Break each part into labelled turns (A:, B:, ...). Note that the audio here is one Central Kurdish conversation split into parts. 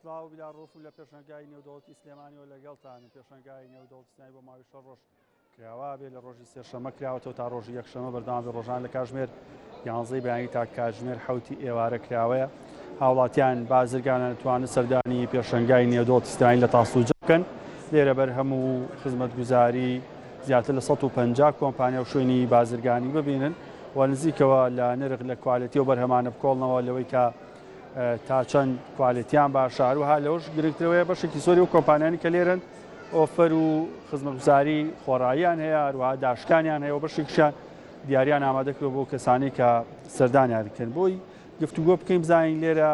A: سڵاو بیلا ڕوفم لە پێشانگای نێودەوڵەتی سلێمانیەوە لەگەڵتانم پێشانگای نێودەوڵەتی سلێمانی بۆ ماوەی شەش ڕۆژ کراوە بێ لە ڕۆژی سێشەمە کراوەتەوە تا ڕۆژی یەکشەمە بەردەوام بێ ڕۆژان لە کاژمێر یانزەی بەیانی تا کاتژمێر حەوتی ئێوارە کراوەیە هاوڵاتیان بازرگانان توانن سەردانی پێشەنگای نێودەوڵەتی سلێمانی لە تاسوجە بکەن لێرە بەرهەم و خزمەتگوزاری زیاتر لە 150 کۆمپانیا و شوێنی بازرگانی ببینن و نزیکەوە لە نرخ لە کوالێتی و بەرهەمانە بکۆڵنەوە لەوەی کە تا چەند کوالێتیان باشە هەروەها لەوەش گرنگترەوەیە بەشێکی زۆری و کۆمپانیانی کە لێرن ئۆفەر و خزمەتگوزاری خۆڕاییان هەیە هەروەها داشکانیان هەیە و بەشێکیشیان دیاریان ئامادە کردووە بۆ کەسانی کە سەردانیان بکەن بۆی گفتوگۆ بکەین بزانین لێرە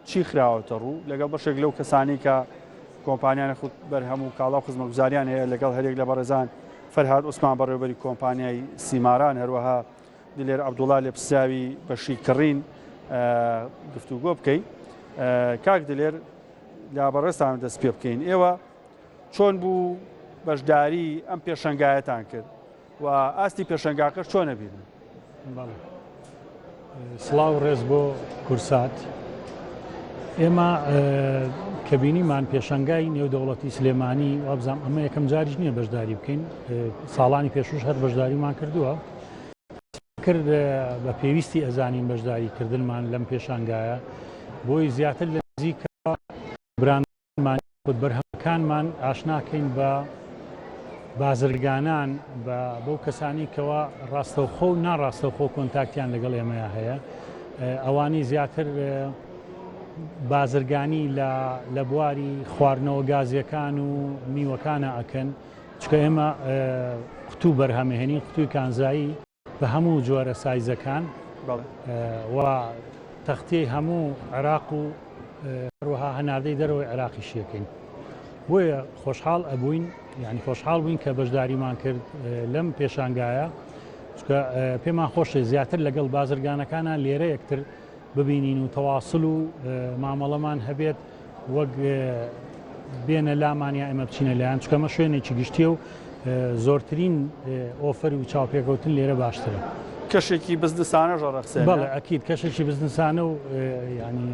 A: چی خراوەتە ڕوو لەگەڵ بەشێک لەو کەسانی کە کۆمپانیانە خود بەرهەم و کاڵا و خزمەتگوزاریان هەیە لەگەڵ هەرێک لە بەڕێزان فەرهاد عوسمان بەڕێوەبەری کۆمپانیای سیماران هەروەها دلێر عەبدوڵا لێپرسراوی بەشی کڕین گفتوگۆ بکەین کاک دلێر لە بەڕێزتان دەست پێ بکەین ئێوە چۆن بوو بەشداری ئەم پێشەنگایەتان کرد و ئاستی پێشەنگاکەش چۆنە بینن؟
B: بەڵێ سڵاو ڕێز بۆ کورسات ئێمە کە بینیمان پێشەنگای نێودەوڵەتی سلێمانی وابزانام ئەمە یەکەم جاریش نییە بەشداری بکەین ساڵانی پێشوش هەر بەشداریمان کردووە کرد بە پێویستی ئەزانین بەشداری کردنمان لەم پێشانگایە بۆی زیاتر لە نزیکە براندمان خود بەرهەمەکانمان ئاشناکەین بە بازرگانان بە بەو کەسانی کەوا ڕاستەوخۆ و ناڕاستەوخۆ کۆنتاکتیان لەگەڵ ئێمەیا هەیە ئەوانەی زیاتر بازرگانی لە لە بواری خواردنەوە گازیەکان و میوەکانە ئەکەن چکە ئێمە قوتوو بەرهەمهێنین قوتووی کانزایی بە هەموو جۆرە سایزەکان و تەختیەی هەموو عێراق و هەروەها هەناردەی دەرەوەی عێراقیش یەکەین بۆیە خۆشحاڵ ئەبووین یعنی خۆشحاڵ بووین کە بەشداریمان کرد لەم پێشانگایە چکە پێمان خۆشە زیاتر لەگەڵ بازرگانەکانە لێرە یەکتر ببینین و تەواسل و مامەڵەمان هەبێت وەک بێنە لامان یا ئێمە بچینە لایان چونکە ئەمە شوێنێکی گشتیە و زۆرترین ئۆفەر و چاوپێکەوتن لێرە باشترە.
A: کەشێکی بزنسانەش ئەڕەخسێنێ.
B: بەڵێ ئەکید کەشێکی بزنسانە و یانی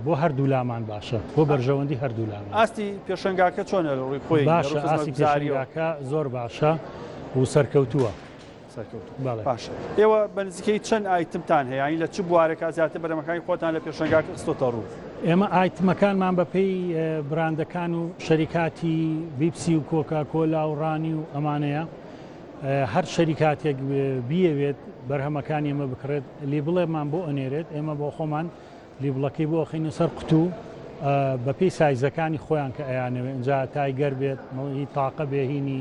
B: بۆ هەردوو لامان باشە بۆ بەرژەوەندی هەردوو لامان.
A: ئاستی پێشەنگاکە چۆنە لە ڕووی خۆی
B: باشە ئاستی پێشەنگاکە زۆر باشە و سەرکەوتووە.
A: سەرکەوتوو باشە ئێوە بە نزیکەی چەند ئایتمتان هەیە یانی لە چ بوارێکا زیاتر بەرهەمەکانی خۆتان لە پێشەنگاکە خستۆتە ڕوو؟
B: ئێمە ئایتمەکانمان بە پێی براندەکان و شەریکاتی بیپسی و کۆکا کۆلا و ڕانی و ئەمانەیە هەر شەریکاتێک بیەوێت بەرهەمەکانی ئێمە بکڕێت لیبڵێمان بۆ ئەنێرێت ئێمە بۆ خۆمان لیبڵەکەی بۆ ئەخەینە سەر قوتوو بە پێی سایزەکانی خۆیان کە ئەیانەوێت ئینجا تایگەر بێت هی تاقە بێ هینی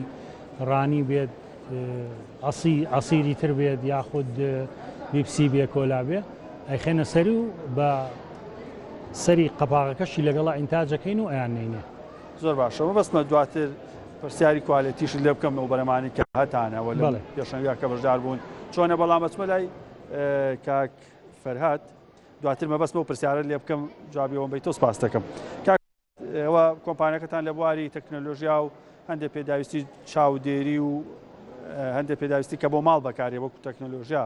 B: ڕانی بێت عەسیری تر بێت یاخود بیپسی بێ کۆلا بێ ئەیخێنە سەری و بە سەری قەپاغەکەشی لەگەڵا ئینتاجەکەین و ئەیان نینێ.
A: زۆر باشە مەبەستمە دواتر پرسیاری کوالێتیشت لێ بکەم ئەو بەرەمانی کە هەتانە وە لەم پێشەنگا کە بەشدار بوون چۆنە بەڵام ئەچمە لای کاک فەرهاد دواتر مەبەستمە و پرسیارت لێ بکەم جوابی ئەوم بەیتەوە سپاس دەکەم کاک ئێوە کۆمپانیاکەتان لە بواری تەکنەلۆژیا و هەندێک پێداویستی چاودێری و هەندێک پێداویستی کە بۆ ماڵ بەکارێ وەکو تەکنەلۆژیا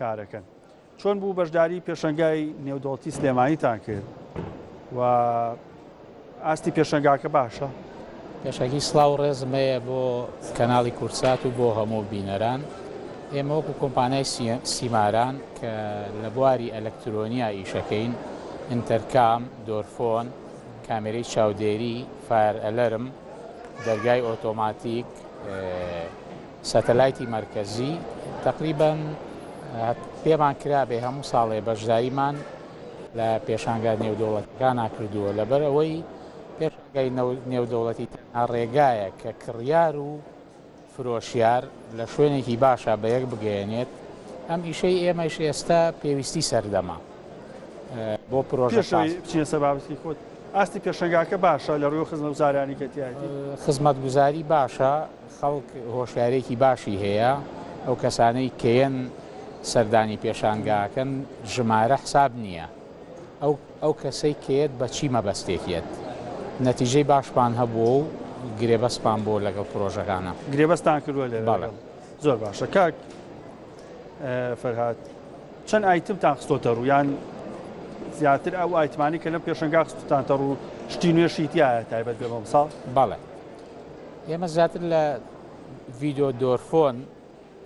A: کارەکەن چۆن بوو بەشداری پێشەنگای نێودەوڵەتی سلێمانیتان کرد و ئاستی پێشەنگاکە باشە؟
C: پێشەکی سڵاو و ڕێزم هەیە بۆ کەناڵی کوردسات و بۆ هەموو بینەران. ئێمە وەکو کۆمپانیای سیماران کە لە بواری ئەلەکترۆنیا ئیشەکەین، ئینتەرکام، دۆرفۆن، کامێرەی چاودێری، fire alarm، دەرگای ئۆتۆماتیک، سەتەلایتی مەرکەزی، تەقریبەن پێمان کرابێ هەموو ساڵێ بەشداریمان لە پێشانگا نێودەوڵەتیەکانا کردووە، لەبەر ئەوەی پێشانگای نێودەوڵەتی تەنها ڕێگایە کە کڕیار و فرۆشیار لە شوێنێکی باشا بە یەک بگەیەنێت، ئەم ئیشەی ئێمەش ئێستا پێویستی سەردەمە بۆ پرۆژە
A: پێش ئەوەی بچینە سەر بابەتی خۆت، ئاستی پێشەنگاکە باشە لە ڕووی خزمەتگوزاریانی کە تیایەتی؟
C: خزمەتگوزاری باشە، خەڵک هۆشیارێکی باشی هەیە، ئەو کەسانەی کەیەن سەردانی پێشانگاکەن ژمارە حساب نییە. ئەو ئەو کەسەی کەیەت بە چی مەبەستێک یەت. نەتیجەی باشمان هەبووە و گرێبەستمان بووە لەگەڵ پرۆژەکانا.
A: گرێبەستان کردووە لێرە
C: بەڵێ.
A: لەگەڵ. زۆر باشە کاک فەرهاد چەند ئایتمتان خستۆتە ڕوو یان زیاتر ئەو ئایتمانی کە لەم پێشەنگا خستوتانتە ڕوو شتی نوێشی تیایە تایبەت بێ بەم ساڵ؟
C: بەڵێ ئێمە زیاتر لە ڤیدۆ doorphone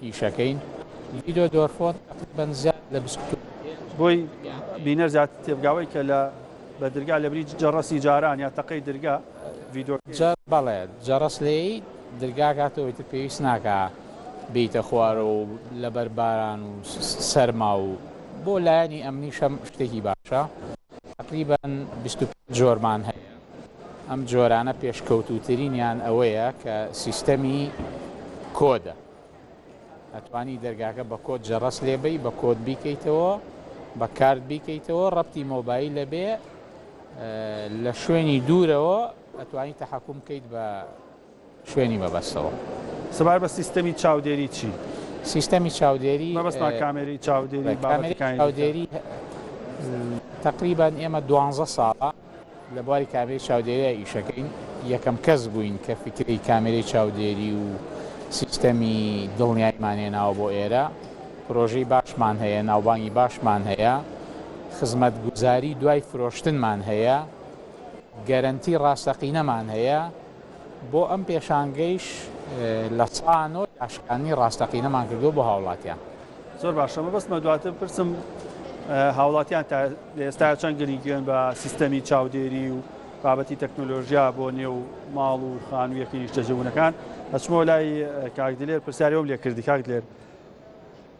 C: ئیشەکەین ڤیدۆ doorphone تقریبا زیاد لە 25
A: بۆی بینەر زیاتر تێبگاوەی کە لە بە درگا لە بری جەڕەسی جاران یا تەقەی درگا ڤیدۆ
C: جە بەڵێ جەڕەس لێی درگا کاتەوە ئیتر پێویست ناکا بێیتە خوارەوە و لەبەر باران و سەرما و بۆ لایەنی ئەمنیش هەم شتێکی باشە تەقریبەن 25 جۆرمان هەیە ئەم جۆرانە پێشکەوتووترینیان ئەوەیە کە سیستەمی کۆدە ئەتوانی دەرگاکە بە کۆد جەڕەس لێبەی بە کۆد بیکەیتەوە بە کارت بیکەیتەوە ڕەبتی مۆبایلە بێ لە شوێنی دوورەوە ئەتوانی تەحەکوم بکەیت بە شوێنی مەبەستەوە.
A: سەبارەت بە سیستەمی چاودێری چی؟
C: سیستەمی چاودێری
A: مەبەستمان کامێرەی چاودێری
C: کامێرەی
A: بابەتەکانی دیکە.
C: چاودێری تەقریبەن ئێمە دوانزە ساڵە لە بواری کامێرەی چاودێریا ئیشەکەین، یەکەم کەس بووین کە فیکرەی کامێرەی چاودێری و سیستەمی دڵنیاییمان هێناوە بۆ ئێرە، پرۆژەی باشمان هەیە، ناوبانگی باشمان هەیە، خزمەتگوزاری دوای فرۆشتنمان هەیە، گەرەنتی ڕاستەقینەمان هەیە، بۆ ئەم پێشانگەیش 9% داشکاندنی ڕاستەقینەمان کردووە بۆ هاوڵاتیان.
A: زۆر باشە مەبەستمە دواتر بپرسم هاوڵاتیان تا لە ئێستا چەند گرنگیان بە سیستەمی چاودێری و بابەتی تەکنۆلۆژیا بۆ نێو ماڵ و خانوویەکی نیشتەجێبوونەکان ئەچمەوە لای کاک دلێر پرسیاری ئەوم لێ کردی کاک دلێر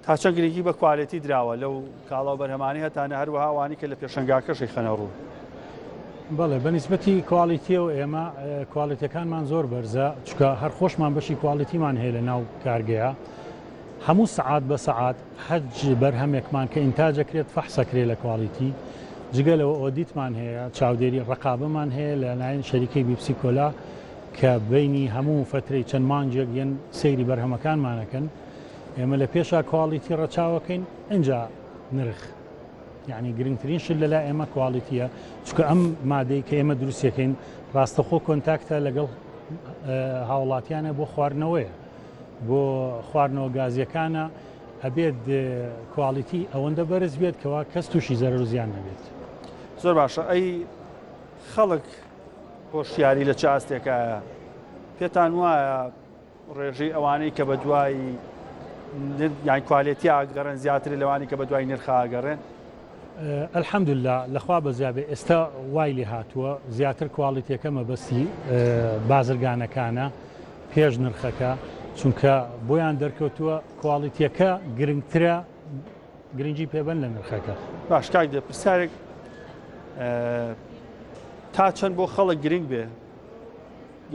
A: تا چەند گرنگی بە quality دراوە لەو کاڵا و بەرهەمانەی هەتانە هەروەها ئەوانەی کە لە پێشەنگاکەشی خەنە ڕوو؟
B: بەڵێ بە نیسبەتی quality یەوە ئێمە quality ەکانمان زۆر بەرزە چونکە هەر خۆشمان بەشی quality مان هەیە لە ناو کارگەیە هەموو سەعات بە سەعات هەچ بەرهەمێکمان کە ئینتاجەکرێت فەحسەکرێت لە quality جگە لەوە audit مان هەیە چاودێری ڕقابەمان هەیە لە لایەن شەریکەی بیپسی کۆلا کە بینی هەموو فترەی چەند مانگێک یەن سەیری بەرهەمەکانمانەکەن ئێمە لە پێشا quality ڕەچاوەکەین ئینجا نرخ یعنی گرنگترین شت لەلا ئێمە quality یە چونکە ئەم مادەی کە ئێمە دروستەکەین ڕاستەخۆ contact ە لەگەڵ هاوڵاتیانە بۆ خواردنەوەیە بۆ خواردنەوە گازیەکانە ئەبێت quality ئەوەندە بەرز بێت کەوا کەس تووشی زەرەر و زیان نەبێت.
A: زۆر باشە ئەی خەڵک هۆشیاری لە چ ئاستێکایە؟ پێتان وایە ڕێژەی ئەوانەی کە بە دوای یان quality ئاگەڕێن زیاتر لەوانی کە بە دوای نرخ ئاگەڕێن؟
B: الحمدللە لەخوا بەزیابێ ئێستا وای لێ هاتووە زیاتر quality ەکە مەبەستی بازرگانەکانە پێش نرخەکە چونکە بۆیان دەرکەوتووە quality ەکە گرنگترە گرنگی پێبەن لە نرخەکە.
A: باش کاک دێ پرسیارێک تا چەند بۆ خەڵک گرنگ بێ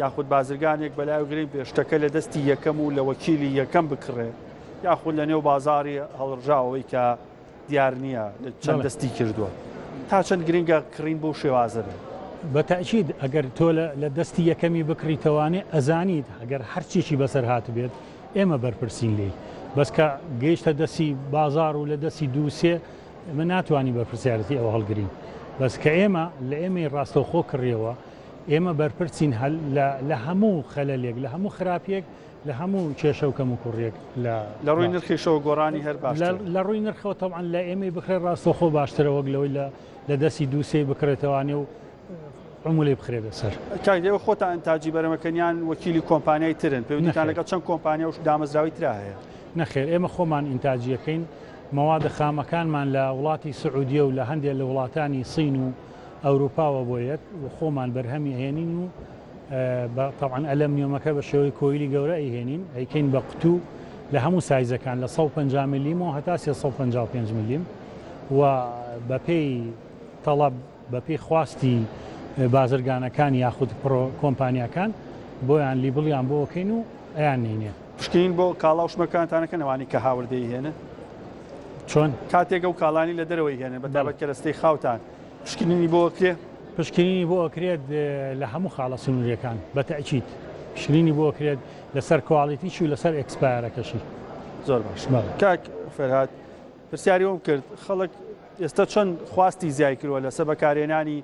A: یاخود بازرگانێک بەلای گرنگ بێ شتەکە لە دەستی یەکەم و لە وەکیلی یەکەم بکڕێ یاخود لە نێو بازاری هەڵڕژاوەی کە دیار نییە چەند دەستی کردووە تا چەند گرنگە کڕین بەو شێوازە بێت؟
B: بە تەئکید ئەگەر تۆ لە دەستی یەکەمی بکڕیتەوانێ ئەزانیت ئەگەر هەرچیکی بەسەر هاتبێت ئێمە بەرپرسین لێی بەس کە گەیشتە دەستی بازاڕ و لە دەستی دوو سێ ئێمە ناتوانین بەرپرسیارەتی ئەوە هەڵگرین بەس کە ئێمە لە ئێمەی ڕاستەوخۆ کڕیەوە ئێمە بەرپرسین لە هەموو خەلەلێک لە هەموو خراپیەک لە هەموو کێشە و کەموکوڕیەک لە
A: لە ڕووی نرخیشەوە گۆڕانی هەر باشترە.
B: لە ڕووی نرخەوە تەبعەن لە ئێمەی بکڕێت ڕاستەوخۆ باشترە وەک لەوەی لە لە دەستی دوو سێی بکڕێتەوانێ و عمولەی بخرێتە سەر.
A: کاک ئێوە خۆتان ئینتاجی بەرەمەکەن یان وەکیلی کۆمپانیای ترن؟ پەیوەندیتان
B: نەخێر.
A: لەگەڵ چەند کۆمپانیا و دامەزراوەی ترا هەیە؟
B: نەخێر ئێمە خۆمان ئینتاجیەکەین، مەوادە خامەکانمان لە وڵاتی سعودیە و لە هەندێ لە وڵاتانی سین و ئەوروپاوە بۆ یەت و خۆمان بەرهەمی ئەهێنین و بە تەبعەن ئەلەمنیۆمەکە بە شێوەی coil ی گەورە ئەیهێنین ئەیکەین بە قوتوو لە هەموو سایزەکان لە 150 ملیم و هەتا 355 ملیم و بەپێی تەڵەب بەپێی خواستی بازرگانەکان یاخود پرۆ کۆمپانیاکان بۆیان label یان بۆ ئەکەین و ئەیان نینێ.
A: پشکنین بۆ کاڵا و شمەکانتان ئەکەن ئەوانەی کە هاوردەی هێنن؟
B: چۆن؟
A: کاتێک ئەو کاڵانی لە دەرەوەی هێنن بە تایبەت کەرەستەی خاوتان پشکنینی بۆ ئەکرێ؟
B: پشکنینی بۆ ئەکرێت لە هەموو خاڵە سنووریەکان بە تەئکید پشکنینی بۆ ئەکرێت لەسەر quality شی و لەسەر expire ەکەشی.
A: زۆر باش کاک فەرهاد پرسیاری ئەوم کرد خەڵک ئێستا چەند خواستی زیای کردووە لەسەر بەکارهێنانی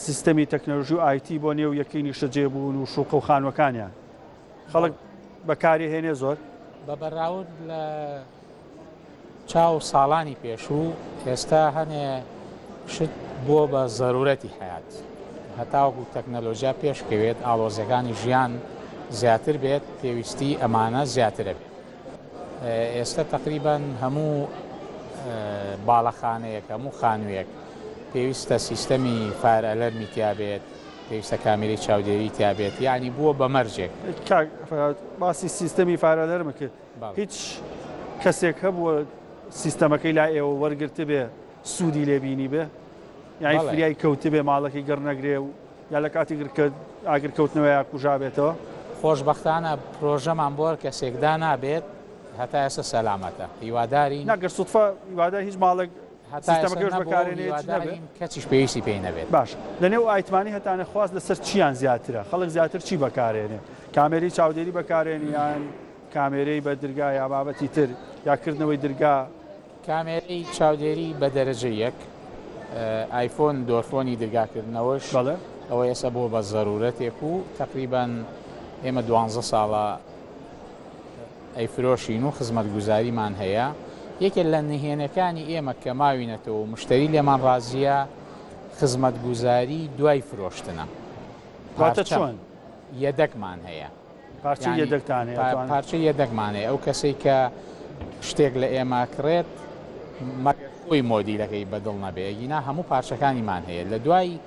A: سیستەمی تەکنەلۆژی و IT بۆ نێو یەکەی نیشتەجێبوون و شوقە و خانووەکانیان خەڵک بەکاری هێنێ زۆر؟
C: بە بەراورد لە چاو ساڵانی پێشوو ئێستا هەنێ شت بووە بە زەرورەتی حەیات. هەتاوەکو تەکنەلۆژیا پێشکەوێت ئاڵۆزیەکانی ژیان زیاتر بێت پێویستی ئەمانە زیاترە بێت ئێستا تقریبان هەموو باڵەخانەیەک هەموو خانوویەک پێویستە سیستەمی fire alarm ی تیابێت پێویستە کامیرەی چاودێری تیابێت یعنی بووە بە مەرجێک.
A: کاک فەرهاد باسی سیستەمی fire alarm ت کرد هیچ کەسێک هەبووە سیستەمەکەی لای ئێوە وەرگرتبێ سوودی لێ بینیبێ یانی فریای کەوتبێ ماڵەکەی گڕ نەگرێ و یا لە کاتی ئاگر کەوتنەوەیا کوژابێتەوە؟
C: خۆشبەختانە پرۆژەمان بۆ هەر کەسێک دانابێت هەتا ئێستا سەلامەتە هیوادارین.
A: نا گەر سوتفە هیوادار هیچ ماڵێک سیستەمەکەش بەکارێنێ هیچ نەبێ.
C: کەسیش پێویستی پێی نەبێت.
A: باش لەنێو ئایتمانی هەتانە خواست لەسەر چیان زیاترە خەڵک زیاتر چی بەکارێنێ کامێرەی چاودێری بەکارێنی یان کامێرەی بە درگا یا بابەتی تر یا کردنەوەی درگا؟
C: کامێرەی چاودێری بە دەرەجە یەک، ئایفۆن doorphone ی درگاکردنەوەش ئەوە ئێستا بووە بە زەرورەتێک و تەقریبەن ئێمە دوانزە ساڵە ئەیفرۆشین و خزمەتگوزاریمان هەیە، یەکێ لە نهێنەکانی ئێمە کە ماوینەتەوە و مشتەری لێمان ڕازییە خزمەتگوزاری دوای فرۆشتنە.
A: واتە چۆن؟
C: یەدەگمان هەیە.
A: پارچەی یەدەگتان هەیە ئەتوانن؟
C: پارچەی یەدەگمان هەیە، ئەو کەسەی کە شتێک لە ئێمە کڕێت مەگەر خۆی مۆدیلەکەی بە دڵ نەبێ، ئەگینا هەموو پارچەکانیمان هەیە، لە دوای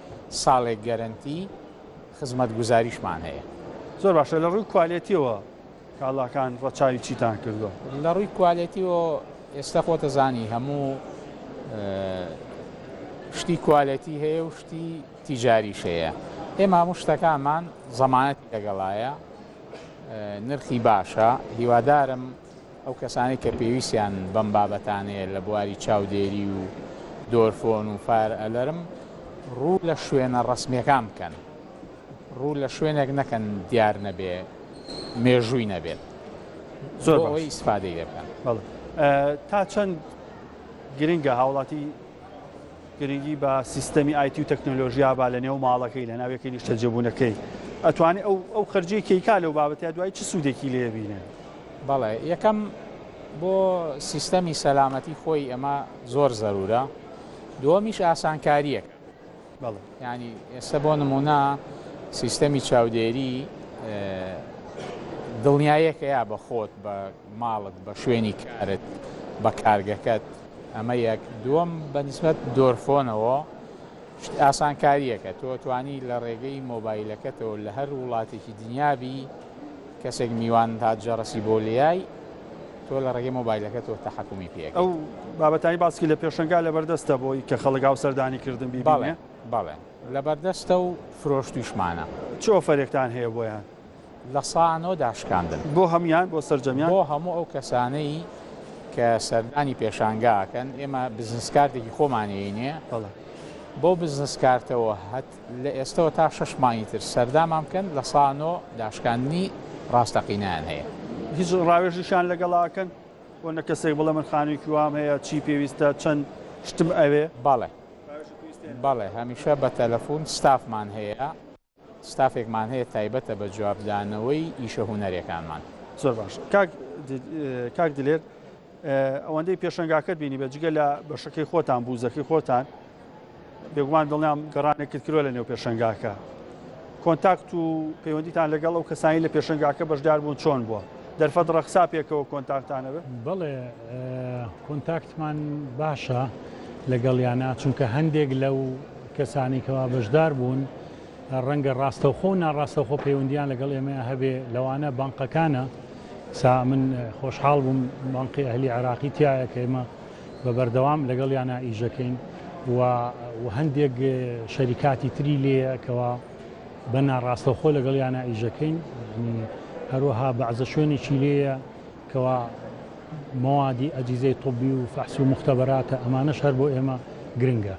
C: ساڵێک گەرەنتی خزمەتگوزاریشمان هەیە.
A: زۆر باشە، لە ڕووی کوالێتیەوە کاڵاکان ڕەچاوی چیتان کردووە؟
C: لە ڕووی کوالێتیەوە ئێستا خۆتەزانی هەموو شتی کوالێتی هەیە و شتی تیجاریش هەیە ئێمە هەموو شتەکانمان زەمانەتی لەگەڵایە نرخی باشە هیوادارم ئەو کەسانەی کە پێویستیان بەم بابەتانەیە لە بواری چاودێری و doorphone و fire alarm ڕوو لە شوێنە ڕەسمیەکان بکەن ڕوو لە شوێنێک نەکەن دیار نەبێ مێژووی نەبێت
A: زۆر
C: بۆ ئەوەی ئیسفادەی لێ بکەن.
A: بەڵێ تا چەند گرنگە هاوڵاتی گرنگی بە سیستەمی ئایتی و تەکنۆلۆژیا با لە نێو ماڵەکەی لە ناو یەکەی نیشتەجێبوونەکەی ئەتوانێ ئەو ئەو خەرجیەی کە ئەیکا لەو بابەتە دوایی چ سوودێکی لێ بینێ؟
C: بەڵێ یەکەم بۆ سیستەمی سەلامەتی خۆی ئەمە زۆر زەرورە دووەمیش ئاسانکاریەکە.
A: بەڵێ.
C: یانی ئێستا بۆ نموونە سیستەمی چاودێری دڵنیایەکەیە بە خۆت بە ماڵت بە شوێنی کارت بە کارگەکەت ئەمە یەک دووەم بە نیسبەت doorphone ەوە ئاسانکاریەکە تۆ توانی لە ڕێگەی مۆبایلەکەتەوە لە هەر وڵاتێکی دنیابی کەسێک میوان هات جەڕەسی بۆ لێیای تۆ لە ڕێگەی مۆبایلەکەتەوە تەحەکومی پێ
A: ئەو بابەتانی باسکی لە پێشەنگا لەبەردەستە بۆی کە خەڵک هاو سەردانی کردن بیبینێ؟
C: بەڵێ بەڵێ لەبەردەستە و فرۆشتویشمانە.
A: چ offer ێکتان هەیە بۆیان؟
C: 9% داشکاندن.
A: بۆ هەموان؟ بۆ سەرجەمیان؟
C: بۆ هەموو ئەو کەسانەی کە سەردانی پێشانگا ئەکەن، ئێمە بزنس کارتێکی خۆمان ئەیینێ،
A: بەڵێ.
C: بەو بزنس کارتەوە هەت لە ئێستەوە تا شەش مانگی تر سەردامان بکەن 9% داشکاندنی ڕاستەقینەیان هەیە.
A: هیچ ڕاوێژیشیان لەگەڵا ئەکەن؟ بۆ نە کەسێک بڵێ من خانوویەکی وام هەیە چی پێویستە چەند شتم ئەوێ؟
C: بەڵێ بەڵێ هەمیشە بە تەلەفون ستافمان هەیە. ستافێکمان هەیە تایبەتە بە جوابدانەوەی ئیشە هونەرێکانمان.
A: زۆر باش کاک کاک دلێر ئەوەندەی پێشەنگاکەت بینی بە جگە لە بەشەکەی خۆتان بوزەکەی خۆتان بێگومان دڵنیام گەڕانێکت کردوە لە نێو پێشەنگاکە contact و پەیوەندیتان لەگەڵ ئەو کەسانی لە پێشەنگاکە بەشدار بوون چۆن بووە دەرفەت ڕەخسا پێکەوە contact تان هەبێ؟
B: بەڵێ contact مان باشە لەگەڵیانە چونکە هەندێک لەو کەسانی کەوا بەشدار بوون ڕەنگە ڕاستەوخۆ و ناڕاستەوخۆ پەیوەندیان لەگەڵ ئێمەیا هەبێ لەوانە بانقەکانە سا من خۆشحاڵ بووم بانقی ئەهلی عێراقی تایە کە ئێمە بە بەردەوام لەگەڵیانە ئیشەکەین و هەندێک شەریکاتی تری لێیە کەوا بە ناڕاستەوخۆ لەگەڵیانە ئیشەکەین هەروەها بەعزە شوێنێکی لێیە کەوا مەوادی ئەجیزەی طبی و فەحس و موختەبەراتە ئەمانەش هەر بۆ ئێمە گرنگە.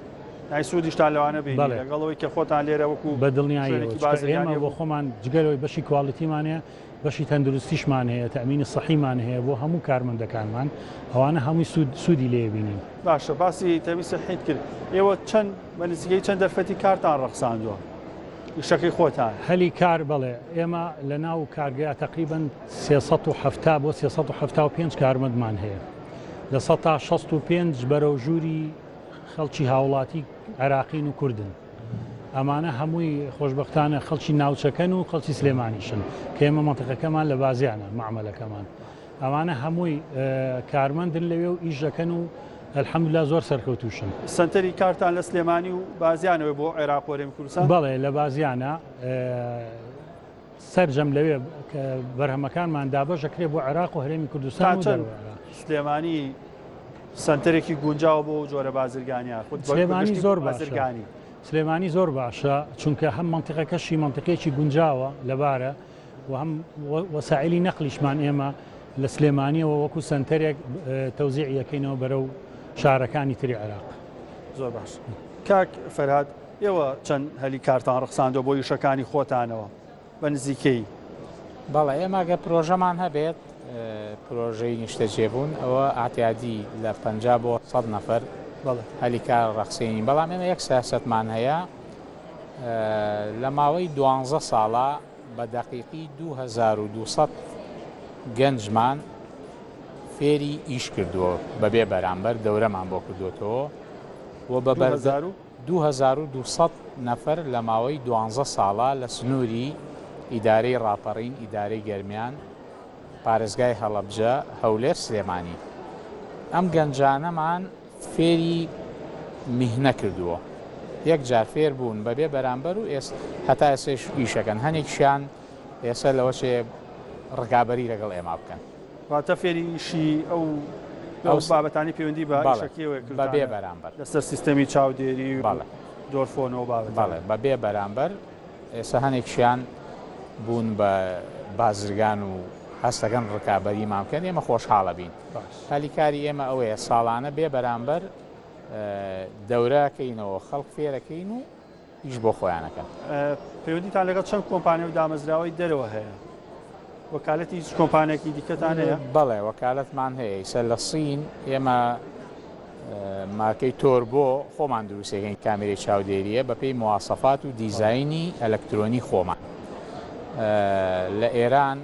A: یانی سوودیشتان لەوانە بینی
B: بەڵێ.
A: لەگەڵ ئەوەی کە خۆتان لێرە وەکو
B: بە دڵنیاییەوە
A: شوێنێکی
B: چونکە ئێمە
A: بازرگانی
B: بۆ خۆمان جگە لەوەی بەشی quality مان هەیە بەشی تەندروستیشمان هەیە تەئمینی سەحیمان هەیە بۆ هەموو کارمەندەکانمان ئەوانە هەمووی سوود سوودی لێ بینین.
A: باشە باسی تەئمین سەحیت کرد ئێوە چەند بە نزیکەیی چەند دەرفەتی کارتان ڕەخساندووە؟ ئیشەکەی خۆتان.
B: هەلی کار، بەڵێ ئێمە لە ناو کارگەیا تەقریبەن 370 بۆ 375 کارمەندمان هەیە، 65% بەرەو ژووری خەڵکی هاوڵاتی عێراقین و کوردن. ئەمانە هەمووی خۆشبەختانە خەڵکی ناوچەکەن و خەڵکی سلێمانیشن کە ئێمە مەنتیقەکەمان لە بازیانە مەعمەلەکەمان ئەمانە هەمووی کارمەندن لەوێ و ئیش دەکەن و الحمدللە زۆر سەرکەوتووشن.
A: سەنتەری کارتان لە سلێمانی و بازیانەوە بۆ عێراق و هەرێمی کوردستان؟
B: بەڵێ لە بازیانە سەرجەم لەوێ بەرهەمەکانمان دابەش ئەکرێ بۆ عێراق و هەرێمی کوردستان
A: تا چەند سلێمانی سەنتەرێکی گونجاوە بۆ جۆرە بازرگانیە؟ خود
B: سلێمانی زۆر بازرگانی سلێمانی زۆر باشە چونکە هەم مەنتیقەکەشی مەنتیقێکی گونجاوە لەبارە و هەم وەسائلی نەقلیشمان ئێمە لە سلێمانیەوە وەکو سەنتەرێک تەوزیعی یەکەینەوە بەرەو شارەکانی تری عێراق.
A: زۆر باش کاک فەرهاد ئێوە چەند هەلی کارتان ڕەخساندوە بۆ ئیشەکانی خۆتانەوە بە نزیکەیی؟
C: بەڵێ ئێمە گەر پرۆژەمان هەبێت پرۆژەی نیشتەجێبوون ئەوە ئاتیادی لە 50 بۆ 100 نەفەر هەلی کار ڕەخسێنین بەڵام ئێمە یەک سیاسەتمان هەیە لە ماوەی دوانزە ساڵە بە دەقیقی 2200 گەنجمان فێری ئیش کردووە بەبێ بەرامبەر دەورەمان بۆ کردوێتەوە و بە 2200 نەفەر لە ماوەی دوانزە ساڵە لە سنووری ئیدارەی ڕاپەڕین، ئیدارەی گەرمیان، پارێزگای هەڵەبجە، هەولێر، سلێمانی. ئەم گەنجانەمان فێری میهنە کردووە. یەک جار فێر بوون بە بێ بەرامبەر و هەتا ئێستەیش ئیشەکەن. هەنێکیشیان ئێستا لەوەچێ ڕکابەری لەگەڵ ئێمە بکەن.
A: واتە فێری ئیشی ئەو ئەو بابەتانی پەیوەندی بە ئیشەکەیەوە
C: کردووتانە بەبێ بەرامبەر
A: لەسەر سیستەمی چاودێری و دۆرفۆن و بابەتانە.
C: بەڵێ بەبێ بەرامبەر ئێستا هەنێکیشیان بوون بە بازرگان و هەستەکەن ڕکابەریمان بکەن ئێمە خۆشحاڵە بین. هەلی کاری ئێمە ئەوەیە ساڵانە بێ بەرامبەر دەورەکەینەوە خەڵک فێرەکەین و ئیش بۆ خۆیان ئەکەن.
A: پەیوەندیتان لەگەڵ چەند کۆمپانیا و دامەزراوەی دەرەوە هەیە؟ وەکالەتی هیچ کۆمپانیایەکی دیکەتان هەیە؟
C: بەڵێ وەکالەتمان هەیە، ئیسە لە سین ئێمە مارکەی تۆربۆ خۆمان دروستەکەین کامێرەی چاودێریە بەپێی مواسەفات و دیزاینی ئەلکترۆنی خۆمان لە ئێران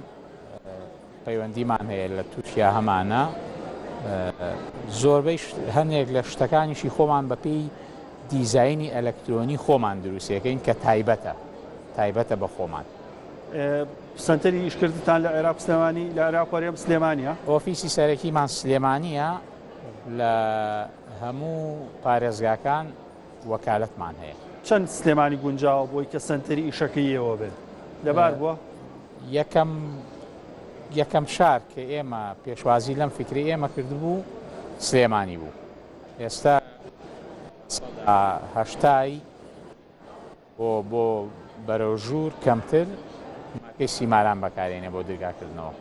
C: پەیوەندیمان هەیە لە تورکیا هەمانە زۆربەی هەنێک لە شتەکانیشی خۆمان بەپێی دیزاینی ئەلکترۆنی خۆمان دروستەکەین کە تایبەتە تایبەتە بە خۆمان.
A: سەنتەری ئیشکردتان لە عێراق سلێمانی لە عێراق وەرێم سلێمانیە؟
C: ئۆفیسی سەرەکیمان سلێمانیە لە هەموو پارێزگاکان وەکالەتمان هەیە.
A: چەند سلێمانی گونجاوە بۆی کە سەنتەری ئیشەکەی ئێوە بێت؟ لەبار بووە؟
C: یەکەم یەکەم شار کە ئێمە پێشوازی لەم فیکرەی ئێمە کردبوو سلێمانی بوو. ئێستا سەدا هەشتای بۆ بۆ بەرەو ژوور کەمتر مارکەی سیماران بەکارێنێ بۆ درگاکردنەوە.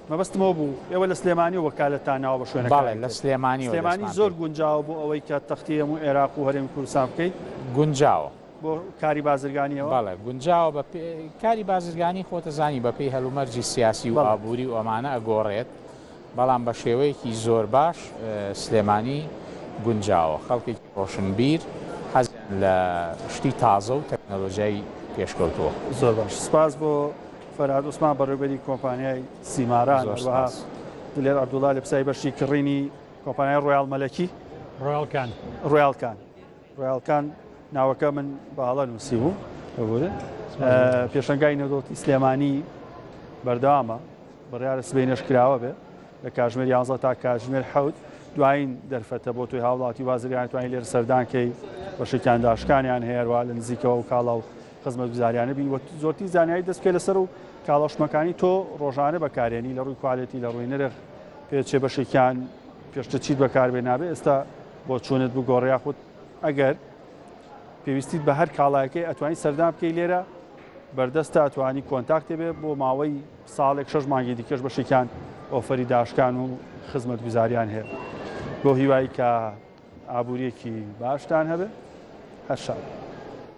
A: مەبەستم ئەوە بوو ئێوە لە سلێمانیەوە وەکالەتتان ناوە بە شوێنەکانی
C: بەڵێ لە
A: تر.
C: سلێمانیەوە
A: سلێمانی
C: دەستمان
A: زۆر
C: پێ.
A: گونجاوە بۆ ئەوەی کە تەختیەی هەموو عێراق و هەرێمی کوردستان بکەیت؟
C: گونجاوە.
A: بۆ کاری بازرگانیەوە؟
C: بەڵێ گونجاوە بە پێ کاری بازرگانی خۆتەزانی بە پێی هەلومەرجی سیاسی و
A: بەڵێ.
C: ئابووری و ئەمانە ئەگۆڕێت بەڵام بە شێوەیەکی زۆر باش سلێمانی گونجاوە خەڵکێکی ڕۆشنبیر حەزیان لە شتی تازە و تەکنەلۆجیای پێشکەوتووە.
A: زۆر باش سپاس بۆ فەرهاد عوسمان بەڕێوبەری کۆمپانیای سیماران
C: زۆر
A: هەروەها
C: سپاس.
A: دلێر عەبدوڵا لە بەشی کڕینی کۆمپانیای ڕۆیاڵ مەلەکی
B: ڕۆیاڵ کان.
A: ڕۆیاڵ کان ڕۆیاڵ کان ناوەکە من بە هەڵە نووسیبوو ببورن. پێشەنگای نێودەوڵەتی سلێمانی بەردەوامە بڕیارە سبەینێش کراوە بێ لە کاژمێر 11 تا کاتژمێر حەوت دوایین دەرفەتە بۆ تۆی هاوڵاتی و بازرگانی توانی لێرە سەردان کەی بەشێکیان داشکانیان هەیە هەروەها لە نزیکەوە و کاڵا و خزمەتگوزاریانە بین و زۆرترین زانیاری دەست بکەی لەسەر و کاڵا شمەکانی تۆ ڕۆژانە بەکارێنی لە ڕووی کوالێتی لە ڕووی نرخ پێچێ بەشێکیان پێشتر چیت بەکاربێ نابێ ئێستا بۆچوونت بگۆڕ یاخود ئەگەر پێویستیت بە هەر کاڵایەکەی ئەتوانی سەردان بکەی لێرە بەردەستە ئەتوانی کۆنتاکتێ بێ بۆ ماوەی ساڵێک شەش مانگی دیکەش بەشێکیان ئۆفەری داشکان و خزمەتگوزاریان هەیە بۆ هیوای کە ئابووریەکی باشتان هەبێ هەر شاد.